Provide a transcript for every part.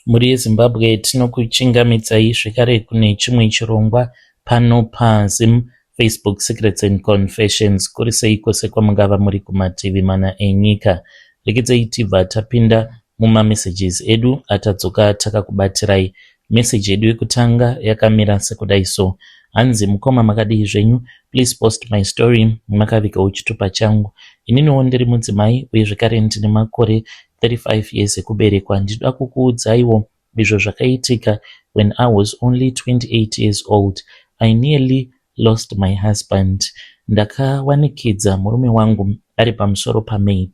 Mhuri yeZimbabwe, tinokuchingamidzai zvekare kune chimwe chirongwa pano paZim Facebook Secrets and Confessions. Kuri sei kwose kwamungava muri kumativi mana enyika. Regedzei tibva tapinda mumamessages edu atadzoka takakubatirai. Message yedu yekutanga yakamira sekudai so. Hanzi, "Mukoma, makadii zvenyu? Please post my story makavigawo chitupa changu. Ininiwo ndiri mudzimai uye zvekare ndine makore 35 years ekuberekwa. Ndinoda kukuudzaiwo izvo zvakaitika when I was only 28 years old. I nearly lost my husband. Ndakawanikidza murume wangu ari pamusoro pamaid,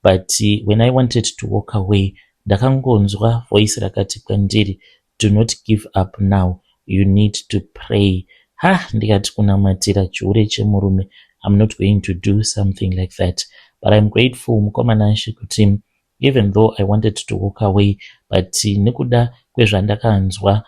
but when I wanted to walk away, ndakangonzwa voice rakati kwandiri, 'Do not give up now, you need to pray.' Ha, ndikati, kunamatira chihure chemurume? I'm not going to do something like that. But I'm grateful, mukoma Nashe, kuti even though I wanted to walk away, but nekuda kwezvandakanzwa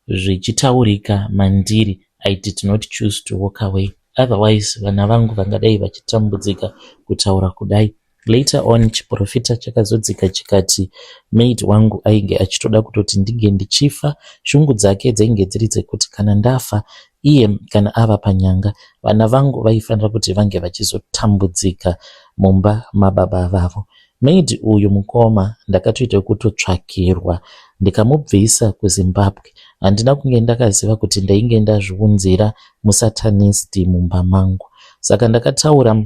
zvichitaurika mandiri, I did not choose to walk away. Otherwise vana vangu vangadai vachitambudzika kutaura kudai. Later on chiprofita chakazodzika chikati maid wangu ainge achitoda kutoti ndinge ndichifa. Shungu dzake dzainge dziri dzekuti kana ndafa, iye kana ava panyanga, vana vangu vaifanira kuti vange vachizotambudzika mumba mababa vavo. Maid uyu, mukoma, ndakatoita kutotsvakirwa ndikamubvisa kuZimbabwe. Handina kunge ndakaziva kuti ndainge ndazviunzira musatanist mumba mangu. Saka ndakataura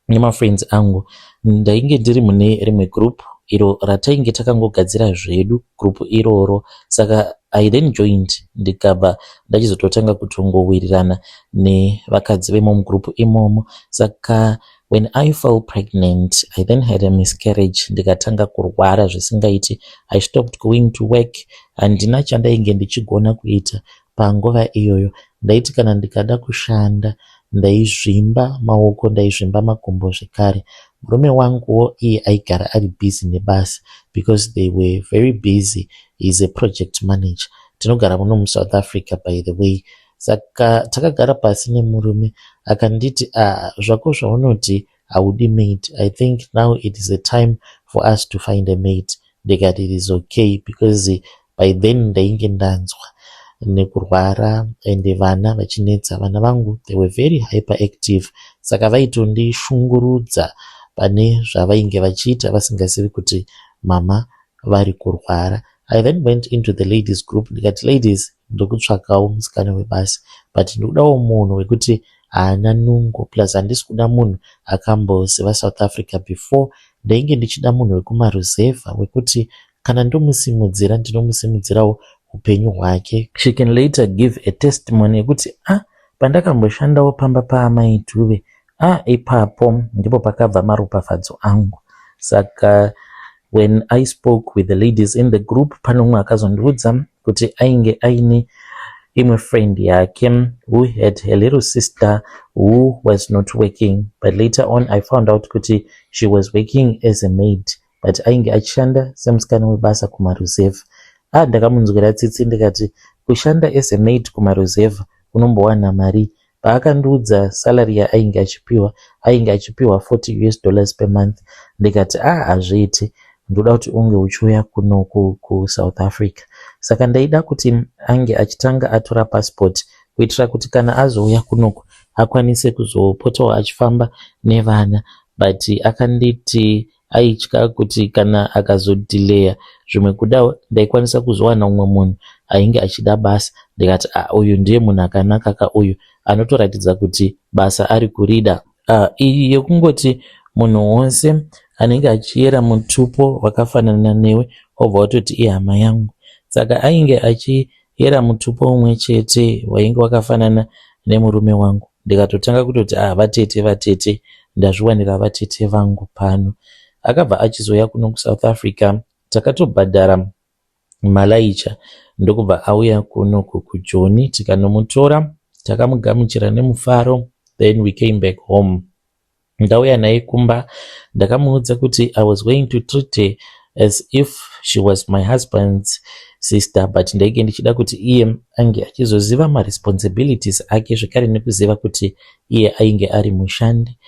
nemafriends angu. Ndainge ndiri mune rimwe group iro ratainge takangogadzira zvedu group iroro. Saka I then joined, ndikabva ndachizototanga kutongowirirana nevakadzi vemo mugroup imomo. Saka when I fell pregnant, I then had a miscarriage, ndikatanga kurwara zvisingaiti. I stopped going to work. Handina chandainge ndichigona kuita panguva iyoyo. Ndaiti kana ndikada kushanda, ndaizvimba maoko, ndaizvimba makumbo zvekare. Murume wanguwo iye aigara ari busy nebasa because they were very busy. He is a project manager. Tinogara muno muSouth Africa, by the way. Saka takagara pasi nemurume, akanditi, "Ah, zvako zvaunoti haudi maid, I think now it is a time for us to find a maid." Ndikati, "It is okay," because by then ndainge ndanzwa nekurwara ende vana vachinetsa. Vana vangu, they were very hyperactive, saka vaitondishungurudza pane zvavainge vachiita vasingazivi kuti mama vari kurwara. I then went into the ladies group, ndikati, "Ladies, ndokutsvakawo musikana webasa, but ndikudawo munhu wekuti haana nungo, plus handisi kuda munhu akamboziva South Africa before. Ndainge ndichida munhu wekumaruzevha wekuti kana ndomusimudzira, ndinomusimudzirawo upenyu hwake. She can later give a testimony yekuti, ah, pandakamboshandawo pamba paamai Dhuve, ah, ipapo ndipo pakabva maropafadzo angu." Saka when I spoke with the ladies in the group, pane umwe akazondiudza kuti ainge aine imwe friend yake who had a little sister who was not working, but later on I found out kuti she was working as a maid, but ainge achishanda semusikana webasa kumaruzevha. Ah, ndakamunzwira tsitsi, ndikati, "Kushanda as a maid kumaruzevha unombowana mari?" Paakandiudza salary yaainge achipiwa, ainge achipiwa 40 US dollars per month. Ndikati, "Ah, hazviiti, ndoda kuti unge uchiuya kuno kuSouth Africa." Saka ndaida kuti ange achitanga atora passport kuitira kuti kana azouya kunoku akwanise kuzopotawo achifamba nevana, but akanditi aitya kuti kana akazodhileya zvimwe kuda ndaikwanisa kuzowana umwe munhu ainge achida basa. Ndikati, "Ah, uyu ndiye munhu akanaka ka uyu, anotoratidza kuti basa ari kurida." Iyi yekungoti munhu wose anenge achiyera mutupo wakafanana newe wobva watoti ihama yangu. Saka ainge achiyera mutupo umwe chete wainge wakafanana nemurume wangu. Ndikatotanga kutoti, "Ah, vatete, vatete, ndazviwanira vatete vangu pano." Akabva achizouya kuno kuSouth Africa. Takatobhadhara malaicha, ndokubva auya kuno kuJoni, tikanomutora, takamugamuchira nemufaro. Then we came back home. Ndauya naye kumba, ndakamuudza kuti I was going to treat her as if she was my husband's sister, but ndainge ndichida kuti iye ange achizoziva maresponsibilities ake zvekare nekuziva kuti iye ainge ari mushandi.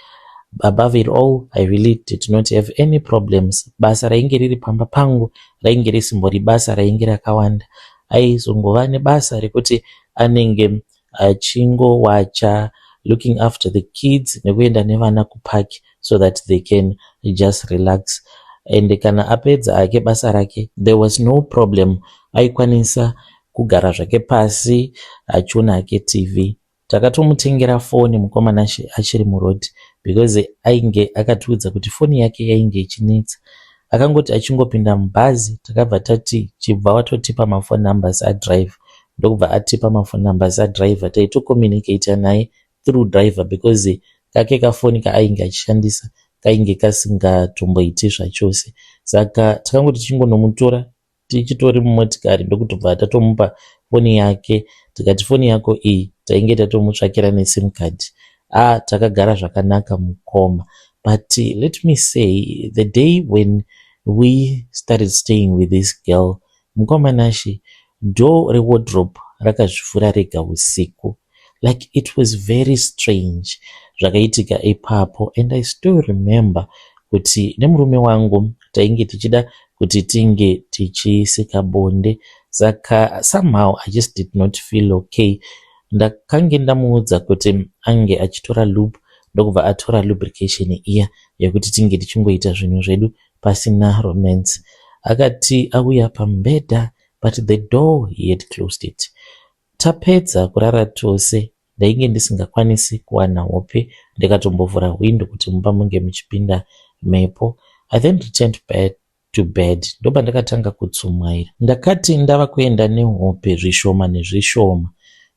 Above it all, I really did not have any problems. Basa rainge riri pamba pangu rainge risimbori basa rainge rakawanda. Aizongova nebasa rekuti anenge achingowacha, looking after the kids nekuenda nevana kupark so that they can just relax. And kana apedza ake basa rake, there was no problem, aikwanisa kugara zvake pasi achiona hake TV. Takatomutengera foni mukomana achiri muroad because ainge akatiudza kuti foni yake yainge ichinetsa. Akangoti achingopinda mubhazi, takabva tati, "Chibva watotipa maphone numbers adriver." Ndokubva atipa maphone numbers adriver. Taitocommunicata naye through driver because kake kafoni kaainge achishandisa kainge kasingatomboiti zvachose. Saka takangoti tichingonomutora tichitori mumotikari, ndokutobva tatomupa foni yake, tikati, "Foni yako iyi." Tainge tatomutsvakira neSIM card. A, takagara zvakanaka mukoma. But let me say, the day when we started staying with this girl, mukoma Nashe, door rewardrobe rakazvivhura rega usiku. Like, it was very strange zvakaitika ipapo. And I still remember kuti nemurume wangu tainge tichida kuti tinge tichisika bonde, saka somehow I just did not feel okay. Ndakange ndamuudza kuti ange achitora lube, ndokubva atora lubrication iya yekuti tinge tichingoita zvinhu zvedu pasina romance. Akati auya pamubhedha, but the door, he had closed it. Tapedza kurara tose, ndainge ndisingakwanisi kuwana hope, ndikatombovhura hwindo kuti mumba munge muchipinda mhepo. I then returned bed to bed, ndopandakatanga kutsumwaira. Ndakati ndava kuenda nehope zvishoma nezvishoma,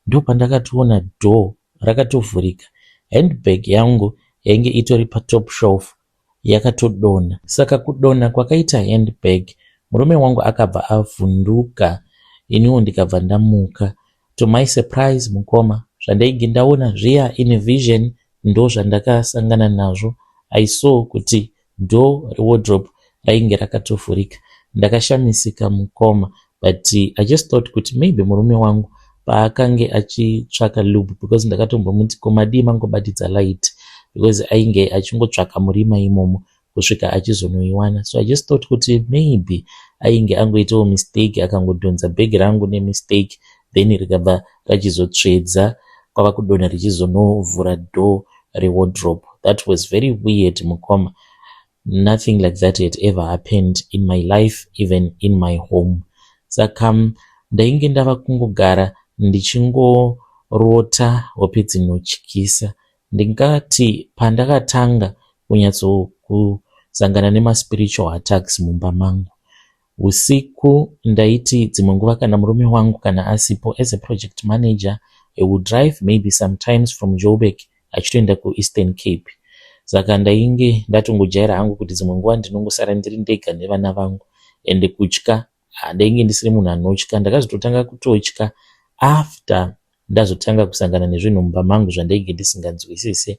ndopandakatoona door rakatovhurika. Handbag yangu yainge itori patop shelf yakatodonha. Saka kudonha kwakaita handbag, murume wangu akabva avhunduka, iniwo ndikabva ndamuka. To my surprise, mukoma, zvandainge ndaona zviya in vision ndo zvandakasangana nazvo. I saw kuti door rewardrobe rainge rakatovhurika. Ndakashamisika mukoma, but I just thought kuti maybe murume wangu paakange achitsvaka lube, because ndakatombomuti, "Ko madii mangobatidza light?" because ainge achingotsvaka murima imomo kusvika achizonoiwana. So I just thought kuti maybe ainge angoitawo mistake, akangodhonza bhegi rangu nemistake, then rikabva rachizotsvedza kwava kudonha richizonovhura door rewardrobe. That was very weird, mukoma. Nothing like that had ever happened in my life, even in my home. Saka ndainge ndava kungogara ndichingorota hope dzinotyisa. Ndingati pandakatanga kunyatsokusangana nemaspiritual attacks mumba mangu, usiku ndaiti dzimwe nguva kana murume wangu kana asipo, as a project manager he would drive maybe sometimes from Joburg achitoenda kuEastern Cape, saka ndainge ndatongojaira hangu kuti dzimwe nguva ndinongosara ndiri ndega nevana vangu. Ende kutya, ndainge ndisiri munhu anotya. Ndakazototanga kutotya after ndazotanga kusangana nezvinhu mumba mangu zvandainge ndisinganzwisise.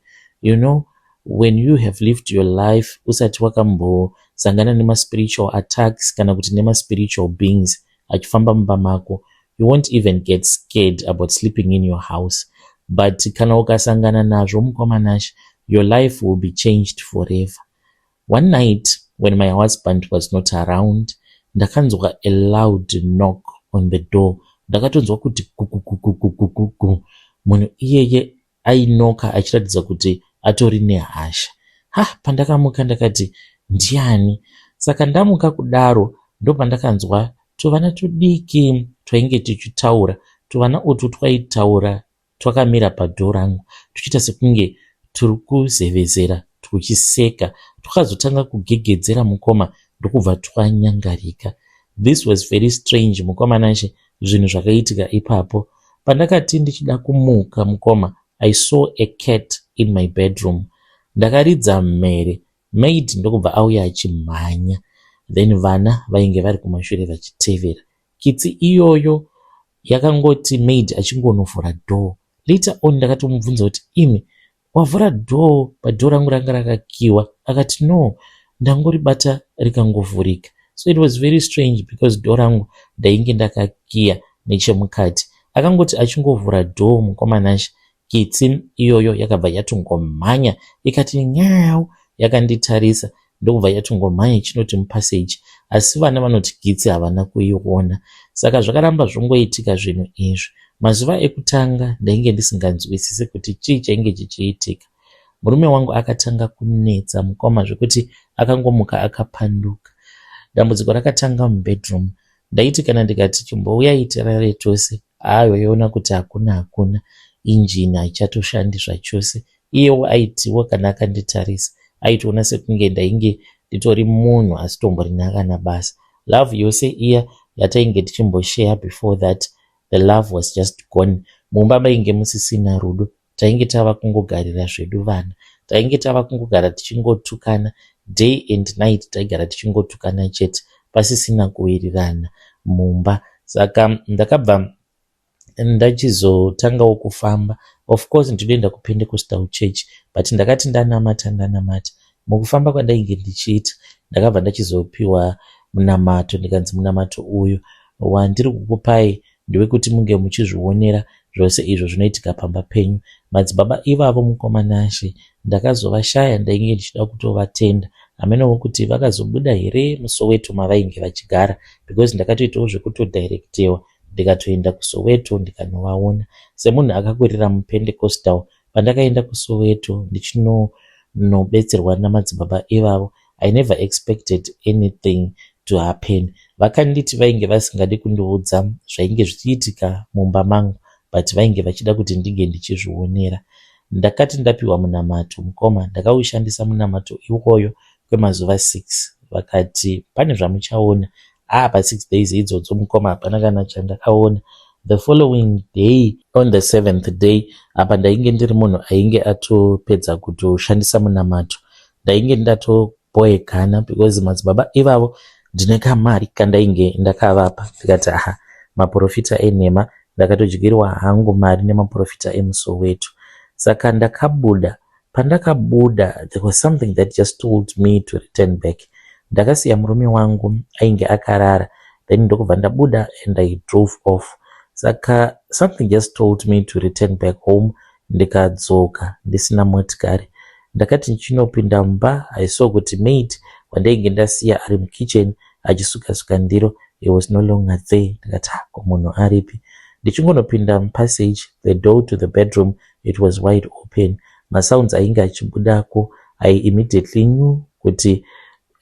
When you have lived your life usati wakambosangana nemaspiritual attacks kana kuti nemaspiritual beings achifamba mumba mako, you won't even get scared about sleeping in your house. But kana ukasangana nazvo, mukoma Nashe, your life will be changed forever. One night when my husband was not around, ndakanzwa a loud knock on the door. Ndakatonzwa kuti gugugugugugugu. Munhu iyeye ainoka achiratidza kuti atori nehasha. Ha, pandakamuka ndakati, "Ndiani?" Saka ndamuka kudaro, ndopandakanzwa tuvana tudiki twainge tichitaura. Tuvana utwu twaitaura twakamira padoor rangu, tuchiita sekunge turi kuzevezera tuchiseka. Twakazotanga kugegedzera, mukoma, ndokubva twanyangarika. This was very strange, mukoma Nashe, zvinhu zvakaitika ipapo. Pandakati ndichida kumuka, mukoma, I saw a cat in my bedroom. Ndakaridza mhere, maid ndokubva auya achimhanya, then vana vainge vari kumashure vachitevera. Kitsi iyoyo yakangoti maid achingonovhura door. Later on ndakatomubvunza kuti, "Imi, wavhura door, padoor rangu ranga rakakiwa." Akati, "No, ndangoribata rikangovhurika." So it was very strange because door rangu ndainge ndakakiya nechemukati. Akangoti achingovhura door, mukoma Nashe, Kitsi iyoyo yakabva yatongomhanya ikati nyau yakanditarisa, ndokubva yatongomhanya ichinoti mupassage, asi vana vanoti kitsi havana kuiona. Saka zvakaramba zvongoitika zvinhu izvi. Mazuva ekutanga ndainge ndisinganzwisisi kuti chii chainge chichiitika. Murume wangu akatanga kunetsa, mukoma, zvekuti akangomuka akapanduka. Dambudziko rakatanga mubedroom. Ndaiti kana ndikati, "Chimbouyai tirare tose," aiona kuti hakuna, hakuna, injini haichatoshandi zvachose. Iyewo aitiwo kana akanditarisa, aitoona sekunge ndainge nditori munhu asitomborina kana basa. Love yose iya yatainge tichimbosheya before that, the love was just gone. Mumba mainge musisina rudo. Tainge tava kungogarira zvedu vana. Tainge tava kungogara tichingotukana day and night. Taigara tichingotukana chete, pasisina kuwirirana mumba. Saka ndakabva ndachizotangawo kufamba. Of course ndinoenda kuPentecostal church, but ndakati ndanamata, ndanamata, mukufamba kwandainge ndichiita, ndakabva ndachizopiwa munamato, ndikanzi, "Munamato uyu wandiri kukupai ndewekuti munge muchizvionera zvose izvo zvinoitika pamba penyu." Madzibaba ivavo, mukoma Nashe, ndakazovashaya. Ndainge ndichida kutovatenda. Hamenowo kuti vakazobuda here muSoweto mavainge vachigara, because ndakatoitawo zvekutodirectewa, ndikatoenda kuSoweto ndikanovaona. Semunhu akakurira muPentecostal, pandakaenda kuSoweto ndichinonobetserwa namadzibaba ivavo, I never expected anything to happen. Vakanditi vainge vasingadi kundiudza zvainge zvichiitika mumba mangu, but vainge vachida kuti ndinge ndichizvionera. Ndakati ndapiwa munamato, mukoma, ndakaushandisa munamato iwoyo kwemazuva 6. Vakati pane zvamuchaona. Pa6 days idzodzo, mukoma, hapana kana chandakaona. The following day, on the seventh day, apa ndainge ndiri munhu ainge atopedza kutoshandisa munamato. Ndainge ndatobhoekana because madzibaba ivavo ndine kamari kandainge ndakavapa. Ndikati, "Aha, maprofita enhema, ndakatodyirwa hangu mari nemaprofita emuSoweto." Saka ndakabuda. Pandakabuda, there was something that just told me to return back. Ndakasiya murume wangu ainge akarara, then ndokubva ndabuda and I drove off. Saka something just told me to return back home. Ndikadzoka ndisina motikari. Ndakati ndichinopinda mumba, I saw kuti maid wandainge ndasiya ari mukitchen achisuka-suka ndiro, he was no longer there. Ndikati, "Ko munhu aripi?" Ndichingonopinda mupassage, the door to the bedroom, it was wide open. Masounds ainge achibudako, I immediately knew kuti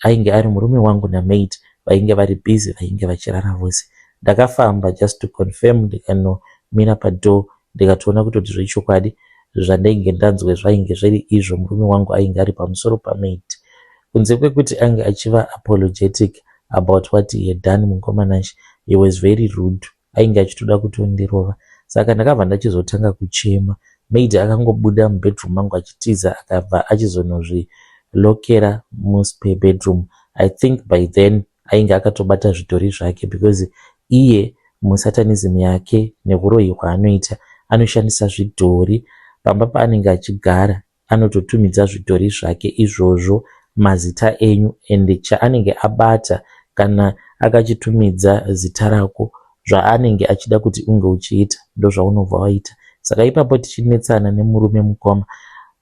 ainge ari murume wangu namaid vainge vari busy, vainge vachirara vose. Ndakafamba just to confirm, ndikanomira padoor, ndikatoona kutoti zvechokwadi zvandainge ndanzwe zvainge zviri izvo. Murume wangu ainge ari pamusoro pamaid. Kunze kwekuti ange achiva apologetic about what he had done, mukoma Nashe, he was very rude. Ainge achitoda kutondirova. Saka ndakabva ndachizotanga kuchema. Maid akangobuda mubedroom mangu achitiza, akabva achizonozvilokera muspare bedroom. I think by then ainge akatobata zvidhori zvake, because iye musatanism yake neuroyi hwaanoita, anoshandisa zvidhori. Pamba paanenge achigara, anototumidza zvidhori zvake izvozvo mazita enyu, and chaanenge abata, kana akachitumidza zita rako, zvaanenge achida kuti unge uchiita ndozvaunobva waita. Saka ipapo tichinetsana nemurume, mukoma,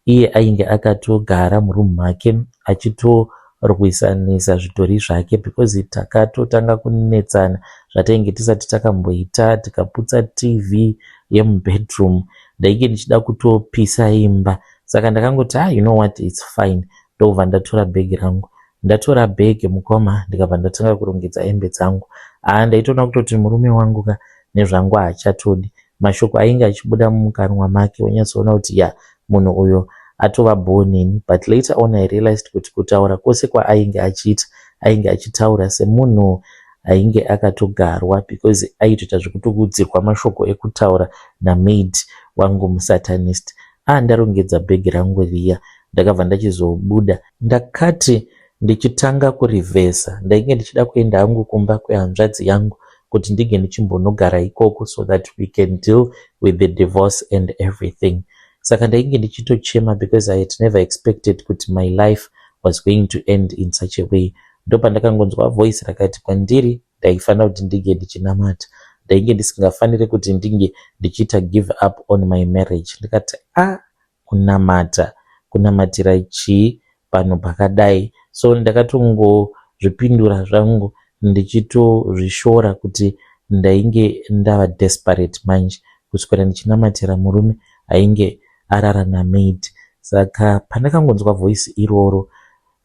iye ainge akatogara murumu make achitorwisanisa zvidhori zvake, because takatotanga kunetsana zvatainge tisati takamboita. Tikaputsa TV yemubedroom. Ndainge ndichida kutopisa imba. Saka ndakangoti, "Ah, you know what, it's fine." Ndobva ndatora bhegi rangu. Ndatora bhegi, mukoma, ndikabva ndatanga kurongedza hembe dzangu. Haa, ndaitoona kutoti murume wangu ka nezvangu haachatodi. Mashoko ainge achibuda mukanwa make, wanyatsoona kuti ya, munhu uyo atova bhoo neni. But later on I realized kuti kutaura kwose kwaainge achiita, ainge achitaura semunhu ainge akatogarwa, because aitoita zvekutokuudzirwa mashoko ekutaura namaid wangu musatanist. Ndarongedza bhegi rangu riya, ndakabva ndachizobuda. Ndakati ndichitanga kurivhesa, ndainge ndichida kuenda hangu kumba kwehanzvadzi yangu kuti ndinge ndichimbonogara ikoko so that we can deal with the divorce and everything. Saka ndainge ndichitochema because I had never expected kuti my life was going to end in such a way. Ndopandakangonzwa voice rakati kwandiri ndaifanira kuti ndinge ndichinamata. Ndainge ndisingafanire kuti ndinge ndichiita give up on my marriage. Ndikati a ah, kunamata kunamatira chii panhu pakadai? So ndakatongozvipindura zvangu ndichitozvishora kuti ndainge ndava desperate manje, kuswera ndichinamatira murume ainge arara namaid. Saka pandakangonzwa voice iroro,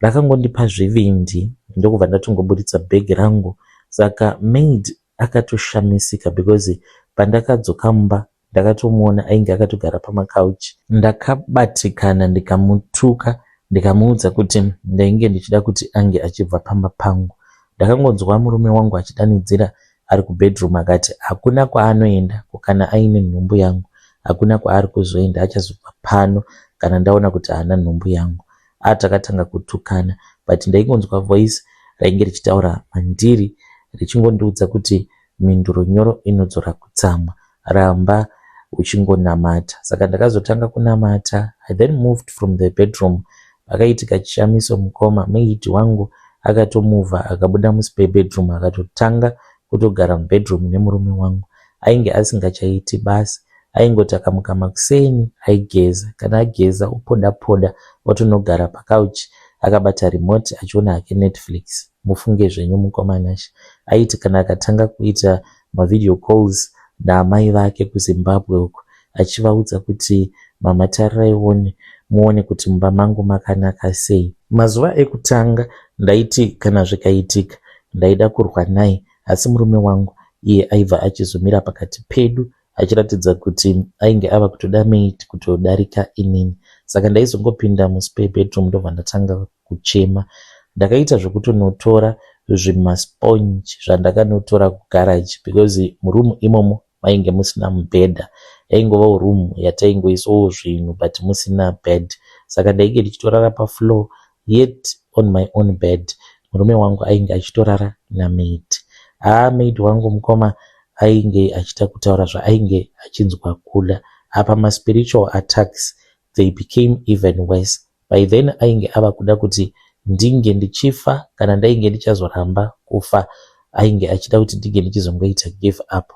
rakangondipa zvivindi, ndokubva ndatongoburitsa bhegi rangu. Saka maid akatoshamisika because pandakadzoka mumba ndakatomuona ainge akatogara pamakauchi. Ndakabatikana, ndikamutuka, ndikamuudza kuti ndainge ndichida kuti ange achibva pamba pangu. Ndakangonzwa murume wangu achidanidzira ari kubedroom akati hakuna kwaanoenda kana aine nhumbu yangu, hakuna kwaari kuzoenda, achazobva pano kana ndaona kuti haana nhumbu yangu. Atakatanga kutukana, but ndaingonzwa voice rainge richitaura mandiri richingondiudza kuti mhinduro nyoro inodzora kutsamwa, ramba uchingonamata. Saka ndakazotanga kunamata. I then moved from the bedroom. Pakaitika chishamiso, mukoma, maid wangu akatomuvha akabuda muspare bedroom, akatotanga kutogara mubedroom nemurume wangu. Ainge asingachaiti basa, aingoti akamuka makuseni aigeza, kana ageza opoda poda otonogara pakauchi akabata remote achiona hake Netflix. Mufunge zvenyu, mukoma Nashe, aiti kana akatanga kuita mavideo calls naamai vake kuZimbabwe uko, achivaudza kuti, "Mama, tarirai muone kuti mumba mangu makanaka sei." Mazuva ekutanga ndaiti kana zvikaitika ndaida kurwa naye, asi murume wangu iye aibva achizomira pakati pedu achiratidza kuti ainge ava kutoda maid kutodarika inini. Saka ndaizongopinda muspare bedroom ndobva ndatanga kuchema. Ndakaita zvekutonotora zvimasponge zvandakanotora kugaraji because murumu imomo mainge musina mubhedha, yaingovawo room yataingoisawo zvinhu but musina bed. Saka ndainge ndichitorara pafloor, yet on my own bed. Murume wangu ainge achitorara namaid. Haa, maid wangu, mukoma, ainge achiita kutaura zvaainge achinzwa kuda. Apa maspiritual attacks, they became even worse. By then ainge ava kuda kuti ndinge ndichifa. Kana ndainge ndichazoramba kufa, ainge achida kuti ndinge ndichizongoita give up.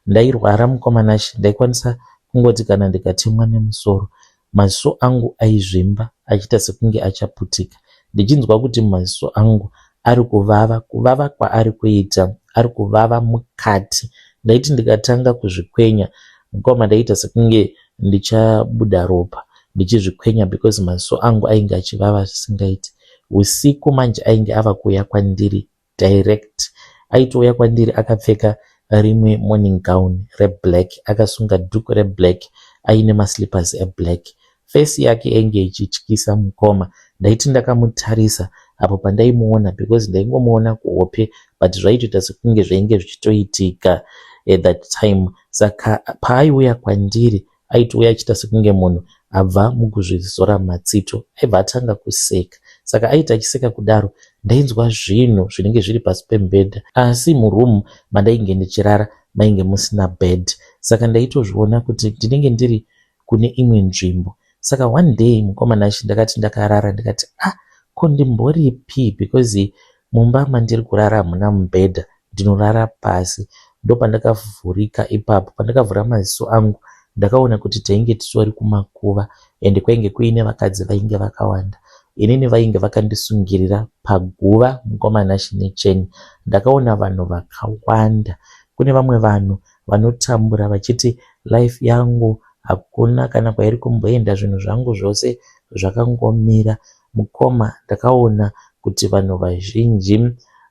Ndairwara, mukoma Nashe, ndaikwanisa kungoti kana ndikatemwa nemusoro, maziso angu aizvimba achiita sekunge achaputika, ndichinzwa kuti maziso angu ari kuvava, kuvava kwaari kuita ari kuvava mukati. Ndaiti ndikatanga kuzvikwenya, mukoma, ndaita sekunge ndichabuda ropa ndichizvikwenya because maziso angu ainge achivava zvisingaiti. Usiku manje ainge ava kuuya kwandiri direct. Aitouya kwandiri akapfeka rimwe morning gown reblack, akasunga dhuku reblack, aine maslippers eblack. Face yake yainge ichityisa, mukoma. Ndaiti ndakamutarisa apo pandaimuona, because ndaingomuona kuhope, but zvaitoita sekunge zvainge zvichitoitika at that time. Saka paaiuya kwandiri aitouya achiita sekunge munhu abva mukuzvizora matsito, aibva atanga kuseka. Saka aiti achiseka kudaro, ndainzwa zvinhu zvinenge zviri pasi pemubhedha, asi murumu mandainge ndichirara mainge musina bed. Saka ndaitozviona kuti ndinenge ndiri kune imwe nzvimbo. Saka one day, mukoma Nashe, ndakati ndakarara ndikati, "Ah, ko ndimboripi?" Because mumba mandiri kurara hamuna mubhedha, ndinorara pasi. Ndopandakavhurika ipapo. Pandakavhura maziso angu, ndakaona kuti tainge titori kumakuva ende kwainge kuine vakadzi vainge vakawanda. Inini vainge vakandisungirira paguva, mukoma Nashe, necheni. Ndakaona vanhu vakawanda. Kune vamwe vanhu vanotambura vachiti, "Life yangu hakuna kana kwairi kumboenda, zvinhu zvangu zvose zvakangomira." Mukoma, ndakaona kuti vanhu vazhinji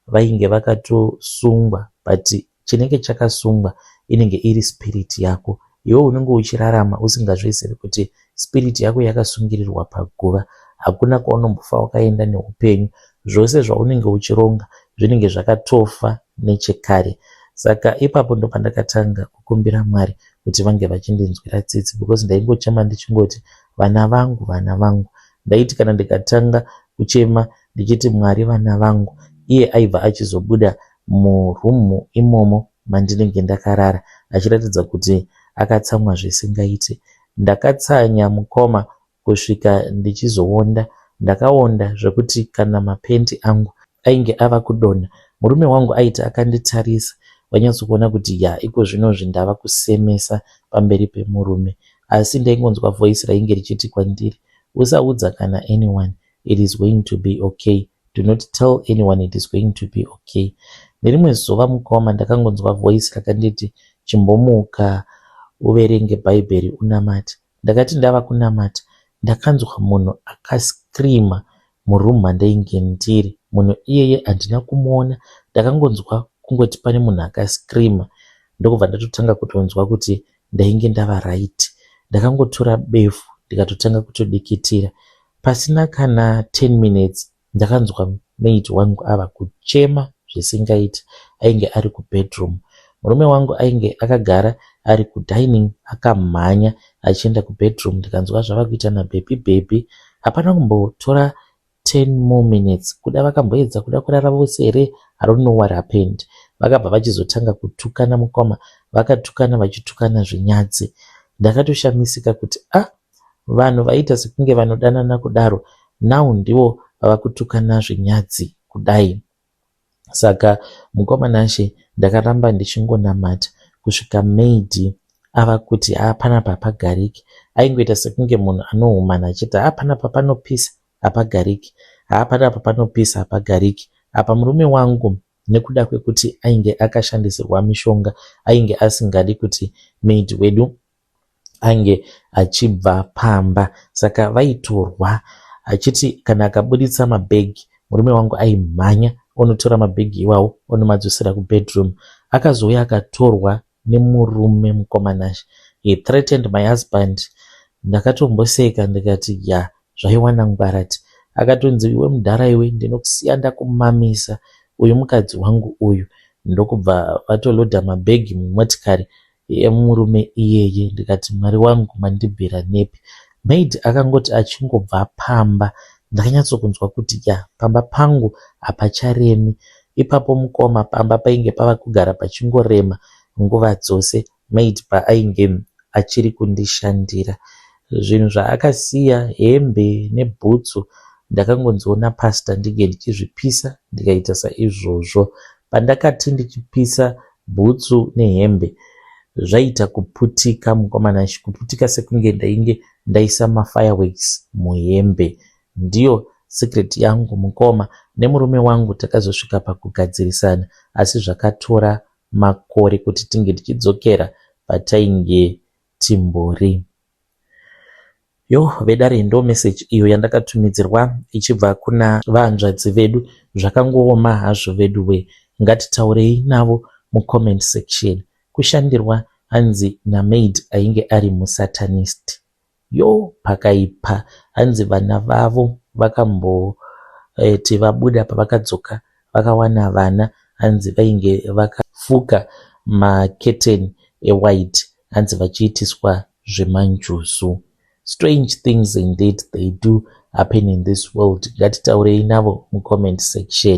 vainge vakatosungwa, but chinenge chakasungwa inenge iri spirit yako. Iwe unenge uchirarama usingazvizivi kuti spirit yako yakasungirirwa paguva. Hakuna kwaunombofa wakaenda neupenyu, zvose zvaunenge uchironga zvinenge zvakatofa nechekare. Saka ipapo ndopandakatanga kukumbira Mwari kuti vange vachindinzwira tsitsi because ndaingochema ndichingoti, "Vana vangu, vana vangu." Ndaiti kana ndikatanga kuchema ndichiti, "Mwari, vana vangu," iye aibva achizobuda murumu imomo mandinenge ndakarara achiratidza kuti akatsamwa zvisingaiti. Ndakatsanya, mukoma, kusvika ndichizoonda. Ndakaonda zvekuti kana mapendi angu ainge ava kudonha. Murume wangu aiti akanditarisa Wainyatsokuona kuti ya, iko zvinozvi ndava kusemesa pamberi pemurume. Asi ndaingonzwa voice rainge richiti kwandiri, "Usaudza kana anyone, it is going to be okay. Do not tell anyone, it is going to be okay." Nerimwe zuva, mukoma, ndakangonzwa voice rakanditi, "Chimbomuka uverenge Bhaibheri, unamate." Ndakati ndava kunamata, ndakanzwa munhu akascreama muroom mandainge ndiri. Munhu iyeye handina kumuona, ndakangonzwa kungoti pane munhu akascreama, ndokubva ndatotanga kutonzwa kuti ndainge ndava right. Ndakangotora befu, ndikatotanga kutodikitira. Pasina kana 10 minutes, ndakanzwa maid wangu ava kuchema zvisingaiti. Ainge ari kubedroom. Murume wangu ainge akagara ari kudining, akamhanya achienda kubedroom. Ndikanzwa zvava kuita nababy baby. Hapana kumbotora 10 more minutes, kuda vakamboedza kuda kurara vose here, I don't know what happened, vakabva vachizotanga kutukana, mukoma. Vakatukana, vachitukana zvinyadzi. Ndakatoshamisika kuti, "A, ah, vanhu vaita sekunge vanodanana kudaro, now ndivo vava kutukana zvinyadzi kudai?" Saka, mukoma Nashe, ndakaramba ndichingonamata kusvika maid ava kuti, "Haa, panapa hapagariki." Aingoita sekunge munhu anohumana achiti, "Haa, panapa panopisa, hapagariki. Haa, panapa panopisa, hapagariki." Apa murume wangu, nekuda kwekuti ainge akashandisirwa mishonga, ainge asingadi kuti maid wedu ange achibva pamba. Saka vaitorwa, achiti kana akabuditsa mabhegi, murume wangu aimhanya onotora mabhegi iwawo, onomadzosera kubedroom. Akazouya akatorwa nemurume, mukoma Nashe. He threatened my husband. Ndakatomboseka, ndikati, "Ya, zvaiwana ngwarati." Akatonzi, "Iwe mudhara iwe, ndinokusiya ndakumamisa, uyu mukadzi wangu uyu." Ndokubva vatolodha mabhegi mumotikari yemurume iyeye. Ndikati, "Mwari wangu, mandibvira nepi?" Maid akangoti achingobva pamba, ndakanyatsokunzwa kuti, ya, pamba pangu hapacharemi. Ipapo, mukoma, pamba painge pava kugara pachingorema nguva dzose maid paainge achiri kundishandira. Zvinhu zvaakasiya, hembe nebhutsu, ndakangonziona pastor ndinge ndichizvipisa. Ndikaita saizvozvo. Pandakati ndichipisa bhutsu nehembe, zvaita kuputika, mukoma Nashe, kuputika sekunge ndainge ndaisa mafireworks muhembe. Ndiyo secret yangu, mukoma. Nemurume wangu takazosvika pakugadzirisana, asi zvakatora makore kuti tinge tichidzokera patainge timbori. Yo, vedare, ndo meseji iyo yandakatumidzirwa ichibva kuna vahanzvadzi vedu. Zvakangooma hazvo vedu we. Ngatitaurei navo mucomment section. Kushandirwa, hanzi, namaid ainge ari musatanist. Yo, pakaipa. Hanzi vana vavo vakamboti vabuda, pavakadzoka vakawana vana, hanzi vainge vakafuka maketeni ewhite, hanzi vachiitiswa zvemanjuzu. Strange things indeed, they do happen in this world. Ngatitaurei navo mucomment section.